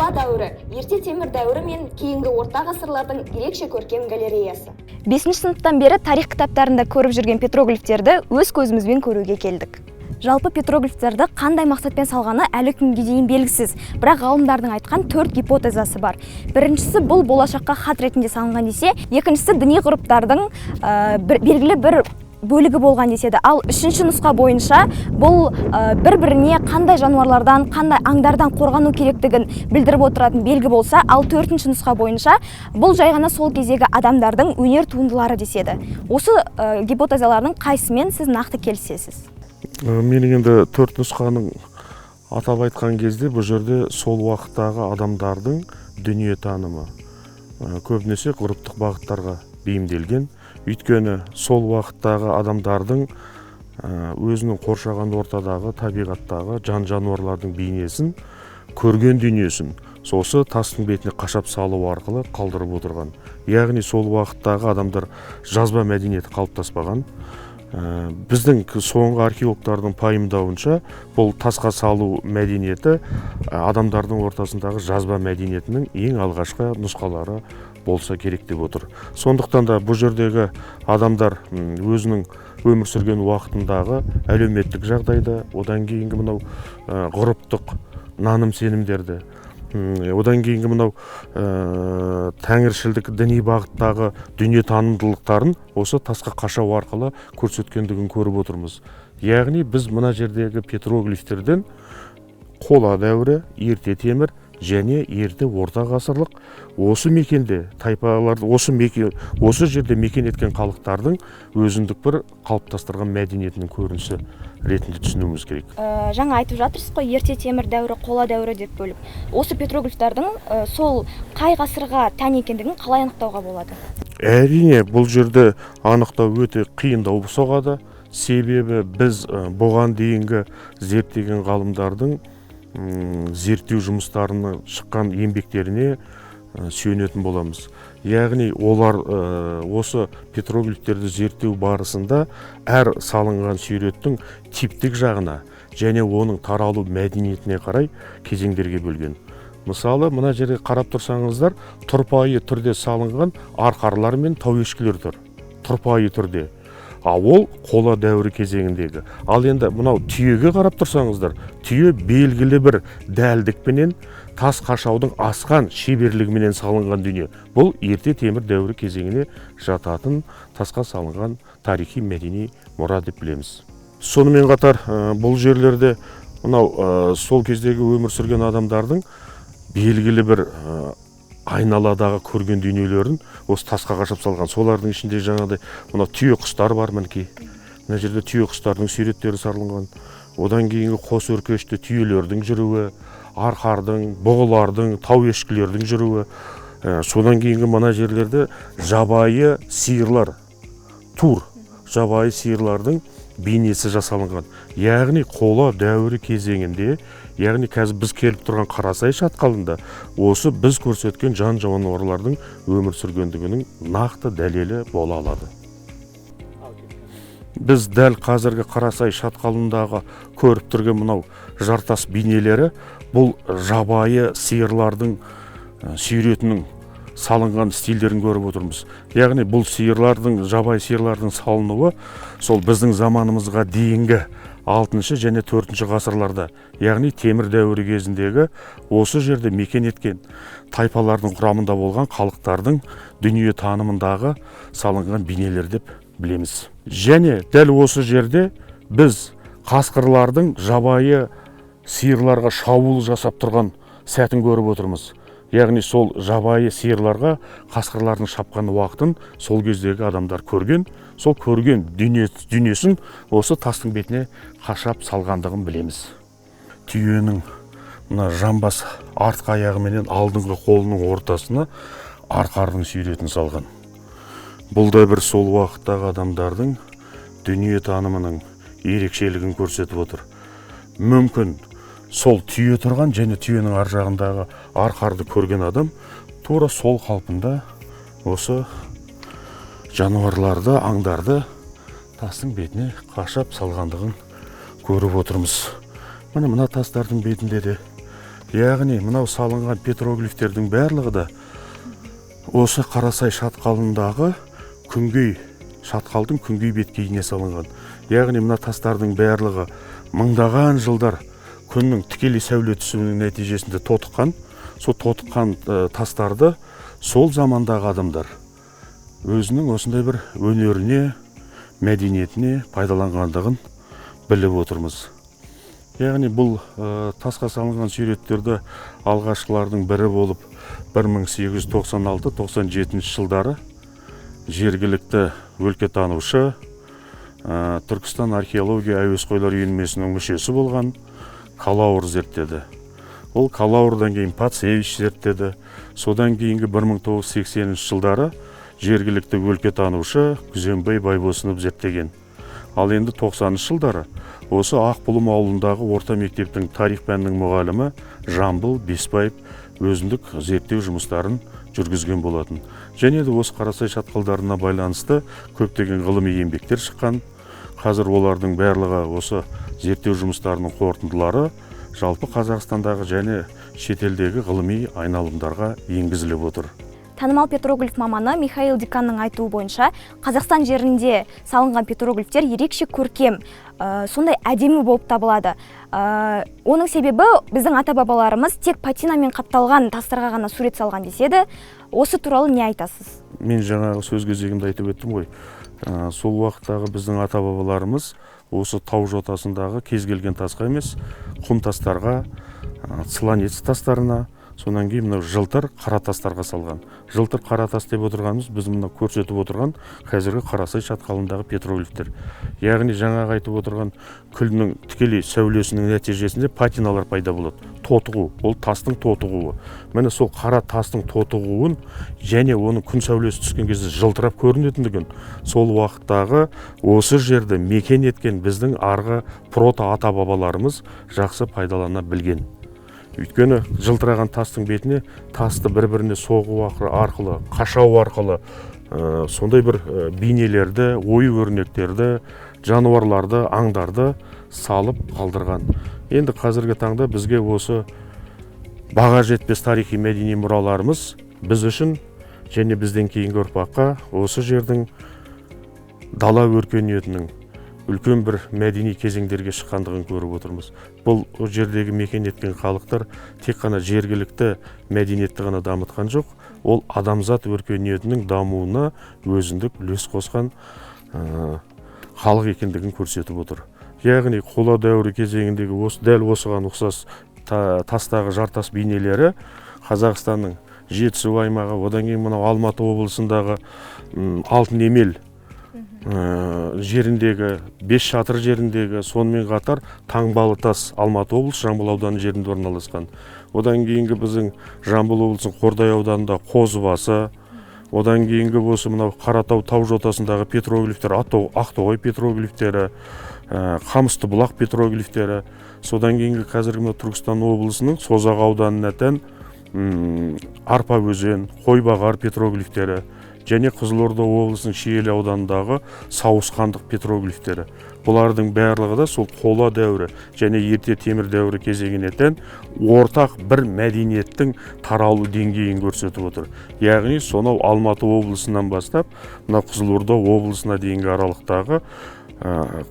Қола дәуірі, ерте темір дәуірі мен кейінгі орта ғасырлардың ерекше көркем галереясы. Бесінші сыныптан бері тарих кітаптарында көріп жүрген петроглифтерді өз көзімізбен көруге келдік. Жалпы, петроглифтерді қандай мақсатпен салғаны әлі күнге дейін белгісіз, бірақ ғалымдардың айтқан төрт гипотезасы бар. Біріншісі, бұл болашаққа хат ретінде салынған десе, екіншісі, діни ғұрыптардың белгілі бір бөлігі болған деседі. Ал үшінші нұсқа бойынша бұл бір біріне қандай жануарлардан, қандай аңдардан қорғану керектігін білдіріп отыратын белгі болса, ал төртінші нұсқа бойынша бұл жай ғана сол кездегі адамдардың өнер туындылары деседі. Осы гипотезалардың қайсымен сіз нақты келісесіз? Менің енді төрт нұсқаның атап айтқан кезде, бұл жерде сол уақыттағы адамдардың дүниетанымы көбінесе ғұрыптық бағыттарға бейімделген. Өйткені сол уақыттағы адамдардың өзінің қоршаған ортадағы, табиғаттағы жан жануарлардың бейнесін, көрген дүниесін сосы тастың бетіне қашап салу арқылы қалдырып отырған. Яғни сол уақыттағы адамдар жазба мәдениеті қалыптаспаған. Біздің соңғы археологтардың пайымдауынша, бұл тасқа салу мәдениеті адамдардың ортасындағы жазба мәдениетінің ең алғашқы нұсқалары болса керек деп отыр. Сондықтан да бұл жердегі адамдар өзінің өмір сүрген уақытындағы әлеуметтік жағдайды, одан кейінгі мынау ғұрыптық наным сенімдерді, одан кейінгі мынау тәңіршілдік діни бағыттағы дүниетанымдылықтарын осы тасқа қашау арқылы көрсеткендігін көріп отырмыз. Яғни біз мына жердегі петроглифтерден қола дәуірі, ерте темір және ерте орта ғасырлық осы мекенде тайпаларды, осы мекен, осы жерде мекен еткен халықтардың өзіндік бір қалыптастырған мәдениетінің көрінісі ретінде түсінуіміз керек. Жаңа айтып жатырсыз ғой, ерте темір дәуірі, қола дәуірі деп бөліп. Осы петроглифтардың сол қай ғасырға тән екендігін қалай анықтауға болады? Әрине, бұл жерде анықтау өте қиындау соғады. Себебі біз бұған дейінгі зерттеген ғалымдардың зерттеу жұмыстарына шыққан еңбектеріне сүйенетін боламыз. Яғни олар осы петроглифтерді зерттеу барысында әр салынған суреттің типтік жағына және оның таралу мәдениетіне қарай кезеңдерге бөлген. Мысалы, мына жерге қарап тұрсаңыздар, тұрпайы түрде салынған арқарлар мен тау ешкілер тұр. Тұрпайы түрде. А ол қола дәуірі кезеңіндегі. Ал енді мынау түйеге қарап тұрсаңыздар, түйе белгілі бір дәлдікпенен, тас қашаудың асқан шеберлігіменен салынған дүние. Бұл ерте темір дәуірі кезеңіне жататын тасқа салынған тарихи мәдени мұра деп білеміз. Сонымен қатар бұл жерлерде мынау сол кездегі өмір сүрген адамдардың белгілі бір айналадағы көрген дүниелерін осы тасқа қашап салған. Солардың ішінде жаңағыдай мынау түйе құстар бар, мінекей. Мына жерде түйе құстардың суреттері салынған. Одан кейінгі қос өркешті түйелердің жүруі, арқардың, бұғылардың, тау ешкілердің жүруі. Содан кейінгі мына жерлерде жабайы сиырлар, тур, жабайы сиырлардың бейнесі жасалынған. Яғни қола дәуірі кезеңінде, яғни қазір біз келіп тұрған Қарасай шатқалында осы біз көрсеткен жан жануарлардың өмір сүргендігінің нақты дәлелі бола алады. Біз дәл қазіргі Қарасай шатқалындағы көріп тұрған мынау жартас бейнелері бұл жабайы сиырлардың суретінің салынған стильдерін көріп отырмыз. Яғни бұл сиырлардың, жабайы сиырлардың салынуы сол біздің заманымызға дейінгі 6 және 4 ғасырларда, яғни темір дәуірі кезіндегі осы жерде мекен еткен тайпалардың құрамында болған халықтардың дүние танымындағы салынған бейнелер деп білеміз. Және дәл осы жерде біз қасқырлардың жабайы сиырларға шабуыл жасап тұрған сәтін көріп отырмыз. Яғни сол жабайы сиырларға қасқырлардың шапқан уақытын сол кездегі адамдар көрген, сол көрген дүниесін осы тастың бетіне қашап салғандығын білеміз. Түйенің мына жамбас артқы аяғы менен алдыңғы қолының ортасына арқардың суретін салған. Бұл да бір сол уақыттағы адамдардың дүние танымының ерекшелігін көрсетіп отыр. Мүмкін сол түйе тұрған және түйенің ар жағындағы арқарды көрген адам тура сол қалпында осы жануарларды, аңдарды тастың бетіне қашап салғандығын көріп отырмыз. Міне, мына тастардың бетінде де Яғни мынау салынған петроглифтердің барлығы да осы Қарасай шатқалындағы күнгей шатқалдың күнгей беткейіне салынған. Яғни мына тастардың барлығы мыңдаған жылдар күннің тікелей сәуле түсуінің нәтижесінде тотыққан. Сол тотыққан тастарды сол замандағы адамдар өзінің осындай бір өнеріне, мәдениетіне пайдаланғандығын біліп отырмыз. Яғни бұл тасқа салынған суреттерді алғашқылардың бірі болып 1896-97 жылдары жергілікті өлкетанушы, Түркістан археология әуесқойлар үйірмесінің мүшесі болған Калаур зерттеді. Ол Калаурдан кейін Пацевич зерттеді. Содан кейінгі 1980 жылдары жергілікті өлкетанушы Күзембай Байбосынов зерттеген. Ал енді 90 жылдары осы Ақбұлым ауылындағы орта мектептің тарих пәнінің мұғалімі Жамбыл Бесбаев өзіндік зерттеу жұмыстарын жүргізген болатын. Және де осы Қарасай шатқалдарына байланысты көптеген ғылыми еңбектер шыққан. Қазір олардың барлығы осы зерттеу жұмыстарының қорытындылары жалпы Қазақстандағы және шетелдегі ғылыми айналымдарға енгізіліп отыр. Танымал петроглиф маманы Михаил Диканның айтуы бойынша, Қазақстан жерінде салынған петроглифтер ерекше көркем, сондай әдемі болып табылады. Оның себебі біздің ата-бабаларымыз тек патинамен қапталған тастарға ғана сурет салған деседі. Осы туралы не айтасыз? Мен жаңағы сөз кезегімде айтып өттім ғой. Сол уақыттағы біздің ата-бабаларымыз осы тау жотасындағы кез келген тасқа емес, құм тастарға, сланец тастарына, сонан кейін мынау жылтыр қара тастарға салған. Жылтыр қара тас деп отырғанымыз біз мына көрсетіп отырған қазіргі Қарасай шатқалындағы петроглифтер. Яғни жаңағы айтып отырған күлінің тікелей сәулесінің нәтижесінде патиналар пайда болады. Тотығу, ол тастың тотығуы. Міне сол қара тастың тотығуын және оның күн сәулесі түскен кезде жылтырап көрінетіндігін сол уақыттағы осы жерді мекен еткен біздің арғы прото ата-бабаларымыз жақсы пайдалана білген. Өйткені жылтыраған тастың бетіне тасты бір-біріне соғу арқылы, қашау арқылы сондай бір бейнелерді, ою өрнектерді, жануарларды, аңдарды салып қалдырған. Енді қазіргі таңда бізге осы баға жетпес тарихи мәдени мұраларымыз біз үшін және бізден кейінгі ұрпаққа осы жердің дала өркениетінің үлкен бір мәдени кезеңдерге шыққандығын көріп отырмыз. Бұл жердегі мекен еткен халықтар тек қана жергілікті мәдениетті ғана дамытқан жоқ, ол адамзат өркениетінің дамуына өзіндік үлес қосқан халық екендігін көрсетіп отыр. Яғни қола дәуірі кезеңіндегі дәл осыған ұқсас тастағы жартас бейнелері Қазақстанның Жетісу аймағы, одан кейін мынау Алматы облысындағы Алтын Емел жеріндегі, Бес шатыр жеріндегі, сонымен қатар Таңбалы тас Алматы облысы Жамбыл ауданы жерінде орналасқан. Одан кейінгі біздің Жамбыл облысының Қордай ауданында Қозыбасы, одан кейінгі осы мынау Қаратау тау жотасындағы петроглифтер, Ақтоғай петроглифтері, Қамысты бұлақ петроглифтері, содан кейінгі қазіргі мына Түркістан облысының Созақ ауданына тән Арпа өзен, Қойбағар петроглифтері және Қызылорда облысының Шиелі ауданындағы Сауысқандық петроглифтері. Бұлардың барлығы да сол қола дәуірі және ерте темір дәуірі кезеңіне тән ортақ бір мәдениеттің таралу деңгейін көрсетіп отыр. Яғни сонау Алматы облысынан бастап мына Қызылорда облысына дейінгі аралықтағы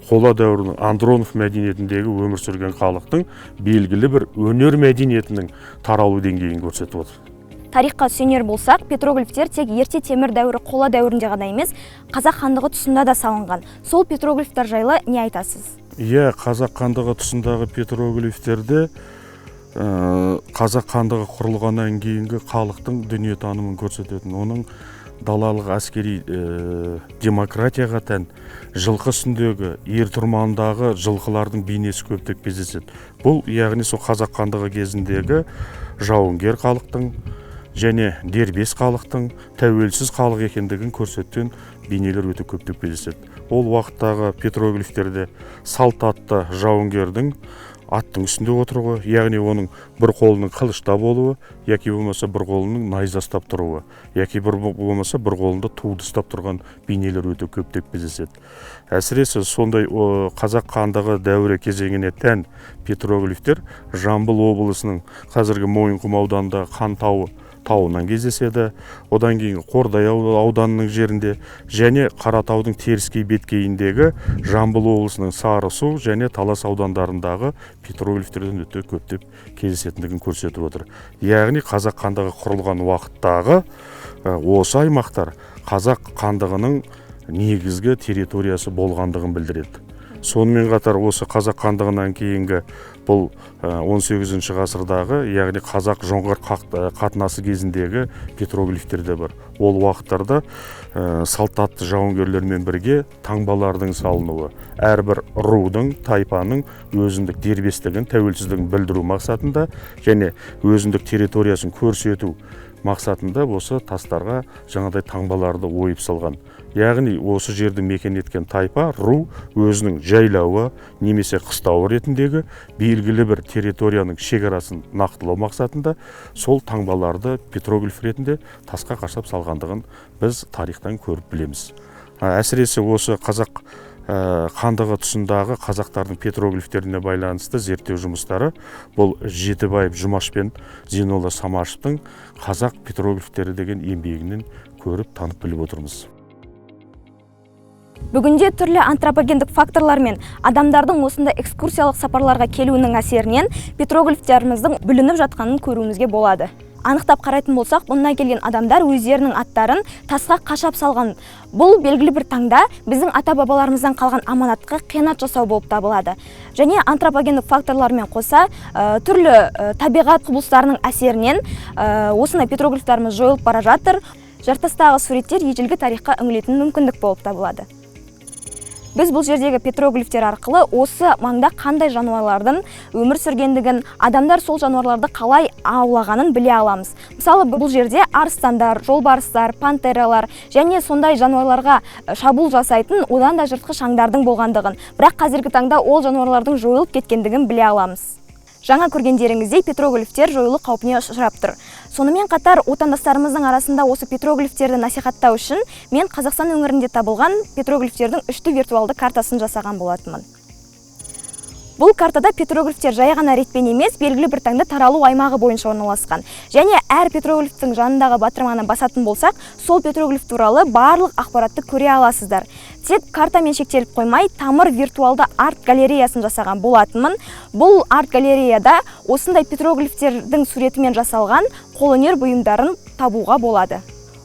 қола дәуірінің Андронов мәдениетіндегі өмір сүрген халықтың белгілі бір өнер мәдениетінің таралу деңгейін көрсетіп отыр. Тарихқа сүйенер болсақ, петроглифтер тек ерте темір дәуірі қола дәуірінде ғана емес, Қазақ хандығы тұсында да салынған. Сол петроглифтер жайлы не айтасыз? Иә, Қазақ хандығы тұсындағы петроглифтерде Қазақ хандығы құрылғаннан кейінгі халықтың дүниетанымын көрсететін, оның далалық әскери демократияға тән жылқы үстіндегі, ер тұрмандағы жылқылардың бейнесі көптеп кездеседі. Бұл яғни сол Қазақ хандығы кезіндегі жауынгер халықтың және дербес халықтың тәуелсіз халық екендігін көрсеткен бейнелер өте көптеп кездеседі. Ол уақыттағы петроглифтерде салт атты жауынгердің аттың үстінде отыруы, яғни оның бір қолының қылышта болуы, яки болмаса бір қолының найза ұстап тұруы, яки бір болмаса бір қолында туды ұстап тұрған бейнелер өте көптеп кездеседі. Әсіресе сондай қазақ хандығы дәуірі кезеңіне тән петроглифтер Жамбыл облысының қазіргі Мойынқұм ауданында Хан тауы тауынан кездеседі. Одан кейін Қордай ауданының жерінде және Қаратаудың теріскей беткейіндегі Жамбыл облысының Сарысу және Талас аудандарындағы петроглифтерден өте көптеп кездесетіндігін көрсетіп отыр. Яғни қазақ хандығы құрылған уақыттағы осы аймақтар қазақ хандығының негізгі территориясы болғандығын білдіреді. Сонымен қатар осы қазақ хандығынан кейінгі бұл 18 ғасырдағы, яғни қазақ жоңғар қатынасы кезіндегі петроглифтер де бар. Ол уақыттарда салтатты жауынгерлермен бірге таңбалардың салынуы, әрбір рудың, тайпаның өзіндік дербестігін, тәуелсіздігін білдіру мақсатында және өзіндік территориясын көрсету мақсатында осы тастарға жаңадай таңбаларды ойып салған. Яғни осы жерді мекен еткен тайпа, ру өзінің жайлауы немесе қыстауы ретіндегі белгілі бір территорияның шекарасын нақтылау мақсатында сол таңбаларды петроглиф ретінде тасқа қашап салғандығын біз тарихтан көріп білеміз. Әсіресе осы қазақ хандығы тұсындағы қазақтардың петроглифтеріне байланысты зерттеу жұмыстары бұл Жетібаев Жұмаш пен Зейнолла Самашевтың қазақ петроглифтері деген еңбегінен көріп, танып біліп отырмыз. Бүгінде түрлі антропогендік факторлар мен адамдардың осындай экскурсиялық сапарларға келуінің әсерінен петроглифтеріміздің бүлініп жатқанын көруімізге болады. Анықтап қарайтын болсақ, мұнда келген адамдар өздерінің аттарын тасқа қашап салған. Бұл белгілі бір таңда біздің ата-бабаларымыздан қалған аманатқа қиянат жасау болып табылады. Және антропогендік факторлармен қоса, түрлі табиғат құбылыстарының әсерінен осындай петроглифтеріміз жойылып бара жатыр. Жартастағы суреттер ежелгі тарихқа үңілетін мүмкіндік болып табылады. Біз бұл жердегі петроглифтер арқылы осы маңда қандай жануарлардың өмір сүргендігін, адамдар сол жануарларды қалай аулағанын біле аламыз. Мысалы, бұл жерде арыстандар, жолбарыстар, пантералар және сондай жануарларға шабуыл жасайтын одан да жыртқыш аңдардың болғандығын, бірақ қазіргі таңда ол жануарлардың жойылып кеткендігін біле аламыз. Жаңа көргендеріңіздей петроглифтер жойылу қаупіне ұшырап тұр. Сонымен қатар отандастарымыздың арасында осы петроглифтерді насихаттау үшін мен Қазақстан өңірінде табылған петроглифтердің үшті виртуалды картасын жасаған болатынмын. Бұл картада петроглифтер жай ғана ретпен емес, белгілі бір таңда таралу аймағы бойынша орналасқан. Және әр петроглифтің жанындағы батырманы басатын болсақ, сол петроглиф туралы барлық ақпаратты көре аласыздар. Тек картамен шектеліп қоймай, тамыр виртуалды арт галереясын жасаған болатынмын. Бұл арт галереяда осындай петроглифтердің суретімен жасалған қолөнер бұйымдарын табуға болады.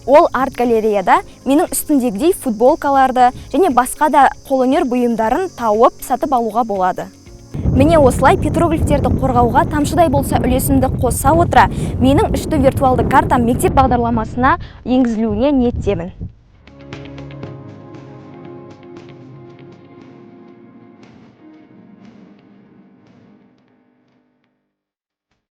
Ол арт галереяда менің үстімдегідей футболкаларды және басқа да қолөнер бұйымдарын тауып сатып алуға болады. Міне осылай петроглифтерді қорғауға тамшыдай болса үлесімді қоса отыра, менің үшті виртуалды картам мектеп бағдарламасына енгізілуіне ниеттемін.